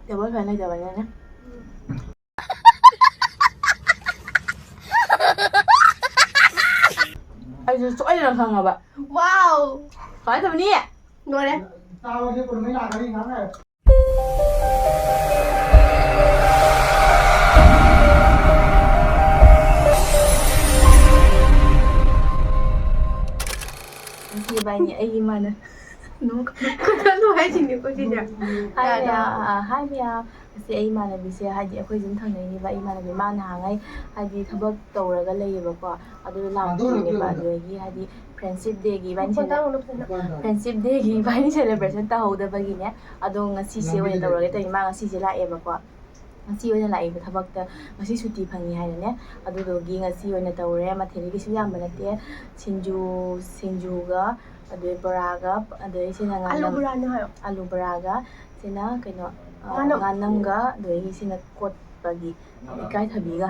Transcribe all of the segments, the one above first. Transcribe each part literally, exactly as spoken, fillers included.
Table fan ꯂꯩꯇꯕꯅꯤꯅꯅꯦ꯫ ꯑꯩꯁꯨ ꯁꯣꯏꯗꯅ ꯈꯪꯉꯕ꯫ Wow! ꯀꯃꯥꯏꯅ ꯇꯧꯅꯤ? ꯂꯣꯏꯔꯦ꯫ ꯉꯁꯤ ꯏꯕꯥꯅꯤ ꯑꯩꯒꯤ ꯏꯃꯥꯅ ꯈꯨꯗꯝꯗꯣ ꯍꯥꯏꯁꯤꯅꯦꯀꯣ ꯁꯤꯁꯦ꯫ ꯍꯥꯏ ꯌꯥꯗꯦ꯫ ꯃꯌꯥꯝ꯫ ꯉꯁꯤ ꯑꯩ ꯏꯃꯥꯟꯅꯕꯤꯁꯦ, ꯍꯥꯏꯗꯤ ꯑꯩꯈꯣꯏ ꯌꯨꯝ ꯊꯪꯅꯩꯅꯦꯕ, ꯑꯩ ꯏꯃꯥꯟꯅꯕꯤ ꯃꯥ ꯅꯍꯥꯡꯉꯩ ꯍꯥꯏꯗꯤ ꯊꯕꯛ ꯇꯧꯔꯒ ꯂꯩꯌꯦꯕꯀꯣ꯫ ꯑꯗꯨ ꯂꯥꯛꯇꯣꯏꯅꯦꯕ꯫ ꯑꯗꯨꯗꯒꯤ ꯍꯥꯏꯗꯤ friendship dayꯒꯤ ꯏꯕꯥꯅꯤ friendship dayꯒꯤ ꯏꯕꯥꯅꯤ celebration ꯇꯧꯍꯧꯗꯕꯒꯤꯅꯦ꯫ ꯑꯗꯣ ꯉꯁꯤꯁꯦ ꯑꯣꯏꯅ ꯇꯧꯔꯒꯦ ꯇꯧꯔꯤ꯫ ꯃꯥ ꯉꯁꯤꯁꯦ ꯂꯥꯛꯑꯦꯕꯀꯣ꯫ ꯉꯁꯤ ꯑꯣꯏꯅ ꯂꯥꯛꯏꯕ ꯊꯕꯛꯇ, ꯉꯁꯤ ꯁꯨꯇꯤ ꯐꯪꯉꯤ ꯍꯥꯏꯅꯅꯦ꯫ ꯑꯗꯨꯗꯨꯒꯤ ꯉꯁꯤ ꯑꯣꯏꯅ ꯇꯧꯔꯦ꯫ ꯃꯊꯦꯜꯗꯤ ꯀꯩꯁꯨ ꯌꯥꯝꯕ ꯅꯠꯇꯦ꯫ ꯁꯤꯡꯖꯨ, ꯁꯤꯡꯖꯨꯒ, ꯑꯗꯩ ꯕꯣꯔꯥꯒ, ꯑꯗꯩ ꯁꯤꯅ ꯑꯂꯨ ꯉꯥꯅꯝ, ꯕꯣꯔꯥꯅꯦ ꯍꯥꯏꯌꯣ꯫ ꯑꯂꯨ ꯕꯣꯔꯥꯒ, ꯁꯤꯅ ꯀꯩꯅꯣ, ꯑ, ꯉꯥꯅꯝ꯫ ꯉꯥꯅꯝꯒ, ꯑꯗꯒꯤ ꯁꯤꯅ ꯀꯣꯠꯄꯒꯤ ꯏꯀꯥꯏꯊꯕꯤꯒ꯫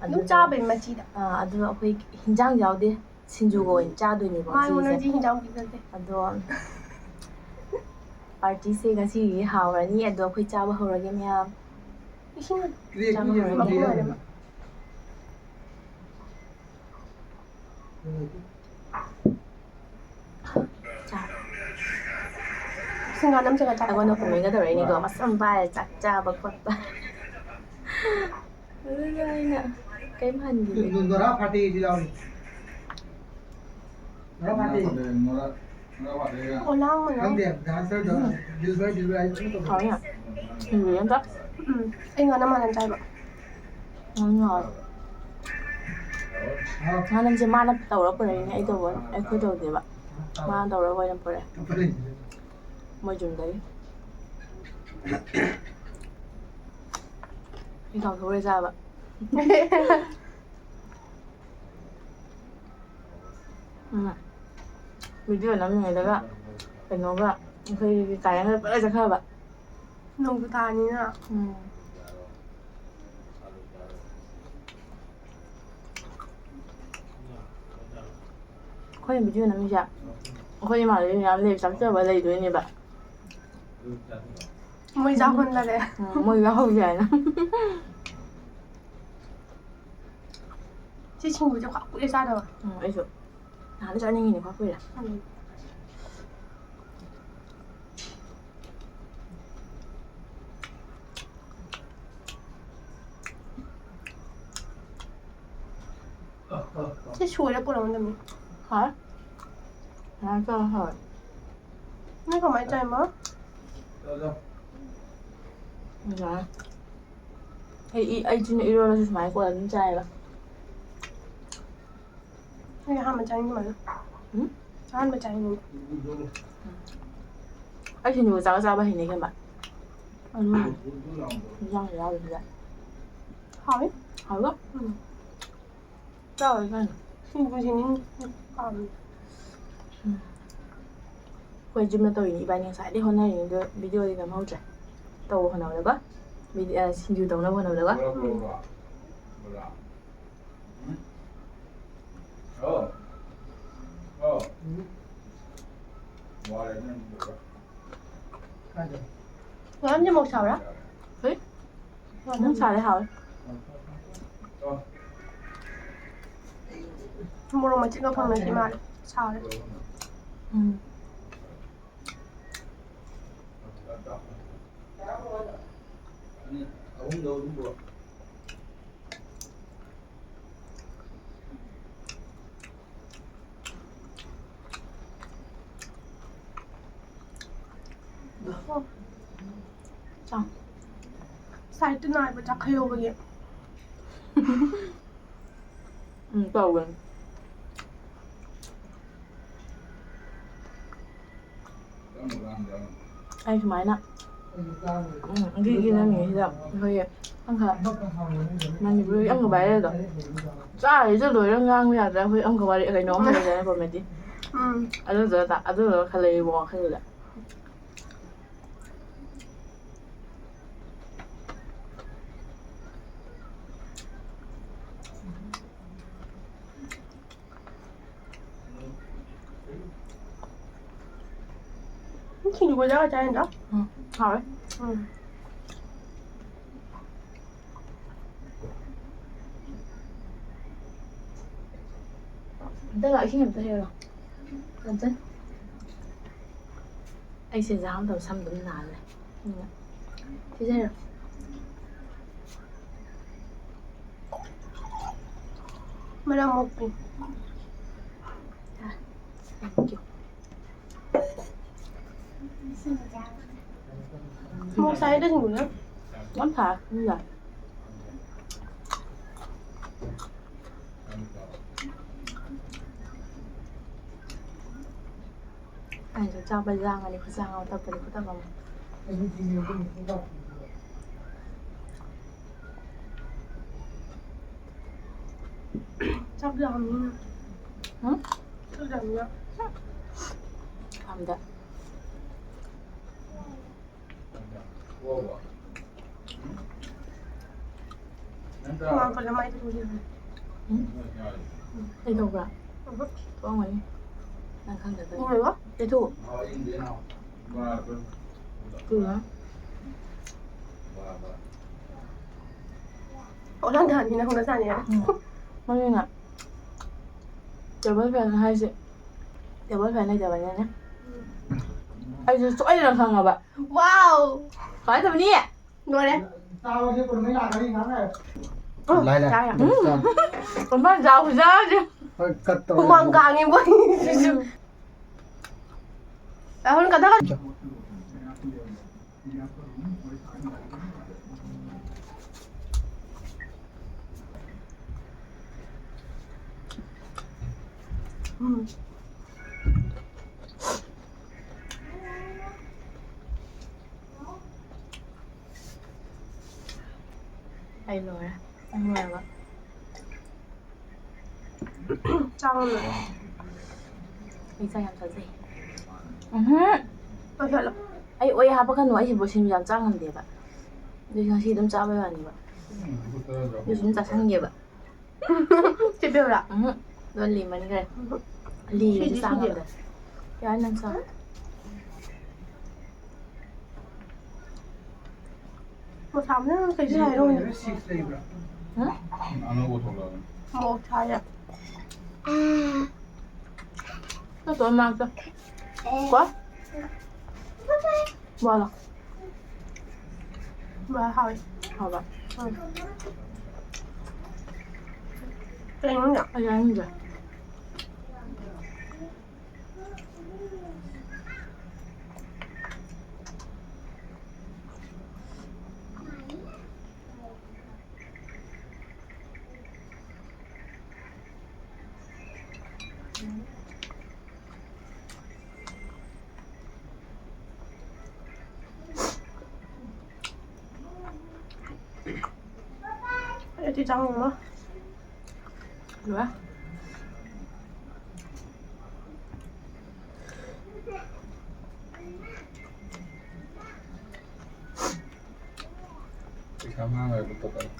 ꯑꯗꯨꯝ ꯆꯥꯕꯩ ꯃꯆꯤꯗ꯫ ꯑ, ꯑꯗꯨ ꯑꯩꯈꯣꯏ ꯍꯤꯟꯖꯥꯡ ꯌꯥꯎꯗꯦ, ꯁꯤꯡꯖꯨꯒ ꯑꯣꯏꯅ ꯆꯥꯗꯣꯏꯅꯦꯕ ꯃꯥꯅ ꯉꯁꯤꯁꯦ꯫ ꯉꯁꯤ ꯍꯤꯟꯖꯥꯡ ꯄꯤꯖꯗꯦ꯫ ꯑꯗꯣ partyꯁꯦ ꯉꯁꯤꯒꯤ ꯍꯥꯎꯔꯅꯤ꯫ ꯑꯗꯣ ꯑꯩꯈꯣꯏ ꯆꯥꯕ ꯍꯧꯔꯒꯦ ꯃꯌꯥꯝ꯫ ꯏꯁꯤꯡ ꯆꯥꯕ ꯍꯧꯔꯒꯦ꯫ ꯃꯄꯨꯡ ꯑꯣꯏꯅꯃꯛ꯫ ꯆꯥ꯫ ꯁꯤꯡꯒꯥ ꯅꯝꯁꯤꯒ ꯆꯥꯛ ꯑꯩꯉꯣꯟꯗ comment ꯇꯧꯔꯛꯏꯅꯤꯀꯣ, ꯃꯁꯝ ꯄꯥꯏꯔ ꯆꯥꯛ ꯆꯥꯕ ꯈꯣꯠꯄ꯫ ꯑꯗꯨꯒ ꯑꯩꯅ ꯀꯩꯝ ꯍꯟꯈꯤꯗꯦ꯫ ꯅꯣꯔꯥ ꯐꯥꯇꯦꯁꯨ ꯌꯥꯎꯔꯤ꯫ ꯅꯣꯔꯥ ꯐꯥꯇꯦ꯫ ꯑꯣꯂꯥꯡ ꯃꯅꯥ꯫ ꯈꯪꯗꯦ, dancerꯗꯣ꯫ ꯗꯤꯜꯕꯔ, ꯗꯤꯜꯕꯔ ꯍꯥꯏꯗꯤ ꯈꯪꯗꯕ꯭ꯔꯣ? ꯍꯥꯎꯅꯤ꯫ ꯁꯤꯡꯖꯨ ꯑꯝꯇ꯫ ꯎꯝ, ꯑꯩ ꯉꯥꯅꯝ ꯍꯥꯟꯅ ꯆꯥꯏꯕ꯫ ꯉꯥ ꯉꯥꯎꯔꯦ꯫ ꯍꯥꯎ꯫ ꯉꯥꯅꯝꯁꯦ ꯃꯥꯅ ꯇꯧꯔ ꯄꯨꯔꯛꯏꯅꯦ, ꯑꯩ ꯇꯧꯕ, ꯑꯩꯈꯣꯏ ꯇꯧꯗꯦꯕ꯫ ꯃꯥꯅ ꯇꯧꯔꯒ ꯑꯣꯏꯅ ꯄꯨꯔꯛꯑꯦ꯫ ꯃꯣꯏ ꯌꯨꯝꯗꯒꯤ꯫ ꯑꯩ ꯀꯥꯎꯊꯣꯛꯎꯔꯦ ꯆꯥꯕ꯫ ꯎꯝ꯫ Video ꯅꯝꯃꯤꯉꯩꯗꯒ ꯀꯩꯅꯣꯒ ꯑꯩꯈꯣꯏꯒꯤ ꯀꯥꯔꯦꯟꯒ ꯄꯨꯔꯥ ꯆꯠꯈ꯭ꯔꯕ꯫ ꯅꯣꯡꯖꯨ ꯊꯥꯅꯤꯅ꯫ ꯎꯝ꯫ ꯑꯩꯈꯣꯏꯅ video ꯅꯝꯃꯤꯁꯦ ꯑꯩꯈꯣꯏ ꯏꯃꯥꯟꯅꯕꯤ ꯃꯌꯥꯝ ꯂꯩ, ꯆꯥꯛꯆꯕ ꯂꯩꯗꯣꯏꯅꯦꯕ꯫ ꯃꯣꯏ ꯆꯥꯍꯣꯟꯗꯔꯦ꯫ ꯎꯝ, ꯃꯣꯏ ꯌꯥꯎꯍꯧꯁꯦ ꯍꯥꯏꯅ꯫ ꯁꯤ ꯁꯤꯡꯖꯨꯁꯦ ꯈ꯭ꯋꯥꯏ ꯀꯨꯏꯔꯦ ꯆꯥꯗꯕ꯫ ꯎꯝ, ꯑꯩꯁꯨ ꯅꯍꯥꯟ ꯆꯥꯅꯤꯡꯉꯤꯅꯦ, ꯈ꯭ꯋꯥꯏ ꯀꯨꯏꯔꯦ꯫ ꯎꯝ꯫ ꯁꯤ ꯁꯣꯏꯔ ꯄꯨꯔꯛꯑꯣ, ꯅꯃꯤ꯫ ꯍꯥꯎꯋꯦ꯫ ꯉꯥ ꯆꯥꯕ ꯍꯥꯎꯋꯦ꯫ ꯅꯣꯏ ꯀꯃꯥꯏꯅ ꯆꯥꯏꯃꯣ? ꯌꯥꯔꯦ꯫ ꯑꯩ, ꯑꯩ, ꯑꯩ ꯆꯤꯟ ꯏꯔꯣꯜꯂꯁꯨ ꯁꯨꯃꯥꯏꯅ ꯀꯣꯠꯂ ꯑꯗꯨꯝ ꯆꯥꯏꯌꯦꯕ꯫ ꯑꯩ ꯑꯍꯥꯟꯕ ꯆꯥꯅꯤꯡꯕ ꯃꯥꯜꯂꯦ꯫ ꯎꯝ? ꯑꯍꯥꯟꯕ ꯆꯥꯅꯤꯡꯕ꯫ ꯑꯩ ꯁꯤꯡꯖꯨꯒ ꯆꯥꯒ ꯆꯥꯕ ꯍꯩꯅꯩ ꯀꯩꯝꯕ꯫ ꯑꯗꯨ ꯏꯟꯖꯥꯡꯁꯨ ꯌꯥꯎꯗꯕꯤꯗ꯫ ꯍꯥꯎꯋꯤ꯫ ꯍꯥꯎꯕ꯭ꯔꯣ? ꯎꯝ꯫ ꯆꯥꯎꯔꯦ ꯀꯩꯅꯣ꯫ ꯁꯤꯡꯖꯨꯁꯤꯅꯤ ꯄꯥꯝꯃꯤ꯫ ꯎꯝ꯫ ꯑꯩꯈꯣꯏ ꯖꯤꯝꯅ ꯇꯧꯔꯤꯅꯤ, ꯏꯕꯥꯅꯤ ꯉꯁꯥꯏꯗꯩ ꯍꯣꯠꯅꯔꯤꯅꯤ, ꯑꯗꯣ ꯚꯤꯗꯤꯑꯣꯗꯤ ꯅꯝꯍꯧꯗ꯭ꯔꯦ꯫ ꯇꯧꯕ ꯍꯣꯠꯅꯕꯗꯀꯣ꯫ ꯚꯤꯗꯤ-, ꯑ, ꯁꯤꯡꯖꯨ ꯇꯧꯅꯕ ꯍꯣꯠꯅꯕꯗꯀꯣ꯫ ꯎꯝ꯫ ꯉꯥꯔꯝꯁꯦ ꯃꯣꯔꯣꯛ ꯁꯥꯕ꯭ꯔꯥ? ꯍꯣꯏ꯫ ꯉꯥꯔꯝ ꯁꯥꯔꯦ, ꯍꯥꯎꯋꯦ꯫ ꯃꯣꯔꯣꯛ ꯃꯆꯦꯠ ꯑꯃ ꯐꯪꯉꯗꯤ ꯃꯥꯜꯂꯦ꯫ ꯁꯥꯔꯦ꯫ ꯎꯝ꯫ ꯆꯥꯎ꯫ ꯁꯥꯏꯠꯇ ꯅꯥꯏꯕ ꯆꯥꯈꯩꯍꯧꯕꯒꯤ꯫ ꯎꯝ, ꯇꯧꯕꯅꯤ꯫ ꯑꯩ ꯁꯨꯃꯥꯏꯅ, ꯎꯝ, ꯒꯤ, ꯒꯤ ꯅꯝꯃꯤꯉꯩꯁꯤꯗ ꯑꯩꯈꯣꯏꯒꯤ ꯑꯃꯈꯛ ꯃꯅꯤꯄꯨꯔꯒꯤ ꯑꯃꯈꯛ ꯚꯥꯏꯔꯦꯜꯗꯣ ꯆꯥꯔꯤꯁꯨ ꯂꯣꯏꯔ ꯉꯥꯡꯕ ꯌꯥꯗ꯭ꯔꯥ? ꯑꯩꯈꯣꯏ ꯑꯃꯈꯛ ꯋꯥꯔꯤ ꯀꯩꯅꯣ ꯑꯃ ꯂꯩꯗꯥꯏꯅꯦ, ꯀꯣꯃꯦꯗꯤ? ꯎꯝ꯫ ꯑꯗꯨꯗꯣ ꯇ-, ꯑꯗꯨꯗꯣ ꯈꯜꯂꯛꯑꯦ ꯏꯕꯨꯡꯉꯣ ꯋꯥꯈꯜꯁꯤꯗ꯫ ꯁꯤꯡꯖꯨ ꯕꯣꯔꯥꯒ ꯆꯥꯅꯤꯡꯗ꯭ꯔꯣ? ꯎꯝ, ꯍꯥꯎꯋꯦ꯫ ꯎꯝ꯫ ꯑꯝꯇ ꯂꯥꯛꯑꯣ, ꯏꯁꯤꯡ ꯑꯝꯇ ꯍꯩꯔꯣ꯫ ꯑꯝꯇ꯫ ꯑꯩꯁꯦ ꯆꯥꯛ ꯑꯃ ꯇꯧ ꯁꯝ ꯑꯗꯨꯝ ꯅꯥꯜꯂꯦ꯫ ꯎꯝ꯫ ꯁꯤꯖꯔꯣ꯫ ꯃꯔꯝ ꯃꯣꯛꯄꯤ꯫ Thank you. ꯃꯣꯛ ꯁꯥꯏꯗ ꯁꯤꯡꯖꯨꯅ꯫ ꯌꯥꯝ ꯊꯥ꯫ ꯎꯝ, ꯌꯥꯏ꯫ ꯑꯩꯁꯨ ꯆꯥꯕ ꯂꯥꯡꯉꯗꯤ ꯈꯨꯠꯁꯥ ꯑꯃ ꯇꯞꯄꯗꯤ ꯈꯨꯇꯞ ꯑꯃ꯫ ꯆꯥꯛ ꯂꯥꯝꯃꯤ꯫ ꯍꯨꯝ? ꯆꯥꯛ ꯂꯥꯝꯃꯤ꯫ ꯂꯥꯝꯗꯦ꯫ ꯃꯥ ꯀꯩꯅꯣ ꯃꯥꯏ ꯇꯨꯔꯤ꯫ ꯎꯝ? ꯀꯩꯗꯧꯕ꯭ꯔꯥ? ꯎꯝ꯫ ꯊꯣꯛꯑꯝꯒꯅꯤ꯫ ꯅꯪ ꯈꯪꯗꯕꯩ꯫ ꯎꯔꯕ? ꯇꯩꯊꯣꯛꯑꯣ꯫ ꯀꯩꯅꯣ? ꯑꯣ, ꯅꯪ ꯅꯍꯥꯟꯒꯤ ꯅꯪ ꯍꯧꯅ ꯆꯥꯅꯤ ꯍꯥꯏ꯫ ꯎꯝ꯫ ꯃꯃꯤꯡꯅ table fan ꯍꯥꯏꯁꯦ table fan ꯂꯩꯇꯕꯅꯤꯅꯦ꯫ ꯑꯩꯁꯨ ꯁꯣꯏꯗꯅ ꯈꯪꯉꯕ꯫ Wow! ꯀꯃꯥꯏꯅ ꯇꯧꯅꯤ? ꯂꯣꯏꯔꯦ꯫ ꯂꯥꯏ ꯂꯥꯏ꯫ ꯆꯥ ꯌꯥꯝ ꯎꯝ꯫ ꯆꯥ꯫ ꯀꯃꯥꯏꯅ ꯆꯥ ꯈꯨꯆꯥꯁꯦ? ꯍꯣꯏ, ꯀꯠ ꯇꯧꯔꯦ꯫ ꯍꯨꯃꯥꯡ ꯀꯥꯡꯉꯦ ꯃꯣꯏ꯫ ꯎꯝ꯫ ꯔꯥꯍꯨꯜ, ꯀꯗꯥ ꯀꯗꯥ? ꯎꯝ꯫ ꯑꯩ ꯂꯣꯏꯔꯦ꯫ ꯅꯪ ꯂꯣꯏꯔꯕ? ꯆꯥꯕ ꯂꯣꯏꯔꯦ꯫ ꯑꯩ ꯆꯥꯛ ꯌꯥꯝ ꯆꯥꯖꯩ꯫ ꯎꯝꯍꯨꯝ꯫ ꯂꯣꯏꯁꯜꯂꯣ꯫ ꯑꯩ ꯑꯣꯏ ꯍꯥꯞꯄꯛꯀꯅꯨ, ꯑꯩ ꯕꯣꯁꯤꯟꯁꯨ ꯌꯥꯝ ꯆꯥ ꯉꯝꯗꯦꯕ꯫ ꯑꯗꯨꯏꯁꯨ ꯉꯁꯤ ꯑꯗꯨꯝ ꯆꯥꯕꯩ ꯋꯥꯅꯦꯕ꯫ ꯑꯗꯨꯏꯁꯨ ꯑꯗꯨꯝ ꯆꯥꯁꯟꯒꯦꯕ꯫ ꯆꯦ ꯕꯦꯍꯨꯂꯥ꯫ ꯎꯝꯍꯨꯝ꯫ ꯑꯗꯣ ꯂꯤꯃꯟꯈ꯭ꯔꯦ꯫ ꯂꯤꯔꯗꯤ ꯁꯤꯗꯤ ꯆꯥ ꯁꯤꯗꯤ꯫ ꯉꯝꯗꯦ꯫ ꯌꯥꯔꯦ, ꯅꯪ ꯆꯥ꯫ ꯁꯥꯕꯅ ꯀꯩꯁꯨ ꯍꯥꯏꯔꯣꯏ꯫ ꯁꯤꯛꯁ ꯂꯩꯕ꯭ꯔꯥ? ꯍꯥ? ꯑꯅꯧꯕ ꯊꯣꯛꯂꯛꯑꯕꯅꯤ꯫ ꯃꯣꯔꯣꯛ ꯁꯥꯏꯌꯦ꯫ ꯅꯠꯇꯣ ꯃꯥꯛꯇ꯫ ꯀꯣ? ꯕꯣꯂꯣ꯫ ꯕꯣꯂꯣ ꯍꯥꯎꯋꯦ꯫ ꯍꯥꯎꯕ꯫ ꯎꯝ꯫ ꯀꯩꯅꯣꯅꯦ? ꯑꯩ ꯆꯥꯅꯤꯡꯗꯦ꯫ ꯑꯩꯗꯤ ꯆꯥꯅꯤꯡꯉꯣ꯫ ꯂꯣꯏꯔꯦ꯫ ꯄꯩꯁꯥ ꯃꯥꯡꯉꯒ ꯂꯨꯄꯥ ꯇꯔꯥ꯫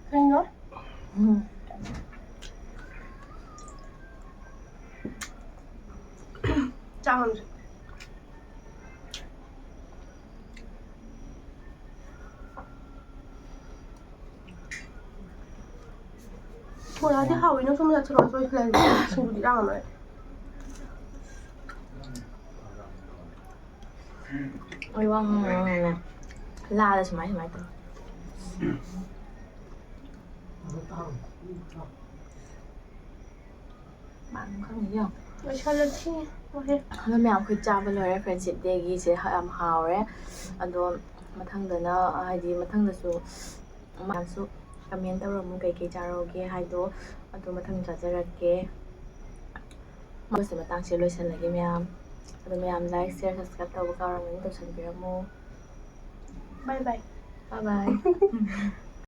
ꯀꯩꯅꯣ? ꯎꯝ꯫ ꯆꯥ ꯉꯝꯗ꯭ꯔꯦ꯫ ꯕꯣꯔꯥꯗꯤ ꯍꯥꯎꯋꯤ, ꯅꯪꯁꯨ ꯑꯃ ꯆꯥꯊꯣꯔꯛꯑꯣ, ꯑꯩꯈꯣꯏ ꯂꯩꯔꯦ꯫ ꯁꯤꯡꯖꯨꯗꯤ ꯆꯥ ꯉꯝꯃꯔꯣꯏ꯫ ꯑꯩ ꯋꯥ ꯉꯥꯡꯉ ꯉꯥꯡꯉꯒꯅꯦ, ꯂꯥꯗ ꯁꯨꯃꯥꯏ ꯁꯨꯃꯥꯏ ꯇꯧ꯫ ꯃꯥꯅ ꯈꯪꯉꯤꯁꯦ ꯌꯦꯡꯉꯣ꯫ ꯂꯣꯏꯁꯜꯂꯁꯤ꯫ ꯍꯣꯏ꯫ ꯑꯗꯣ ꯃꯌꯥꯝ, ꯑꯩꯈꯣꯏ ꯆꯥꯕ ꯂꯣꯏꯔꯦ꯫ Friendship Dayꯒꯤꯁꯦ ꯌꯥꯝ ꯍꯥꯎꯔꯦ꯫ ꯑꯗꯣ ꯃꯊꯪꯗꯅ, ꯍꯥꯏꯗꯤ, ꯃꯊꯪꯗꯁꯨ ꯃꯌꯥꯝꯁꯨ comment ꯇꯧꯔꯝꯃꯨ, ꯀꯩꯀꯩ ꯆꯥꯔꯛꯎꯒꯦ ꯍꯥꯏꯗꯣ꯫ ꯑꯗꯣ ꯃꯊꯪ ꯆꯥꯖꯔꯛꯀꯦ꯫ ꯃꯁꯤ ꯃꯇꯥꯡꯁꯦ ꯂꯣꯏꯁꯜꯂꯒꯦ ꯃꯌꯥꯝ꯫ ꯑꯗꯣ ꯃꯌꯥꯝ like, share, subscribe ꯇꯧꯕ ꯀꯥꯎꯔꯝꯒꯅꯤ, ꯇꯧꯁꯟꯕꯤꯔꯝꯃꯨ꯫ Bye bye꯫ Bye bye꯫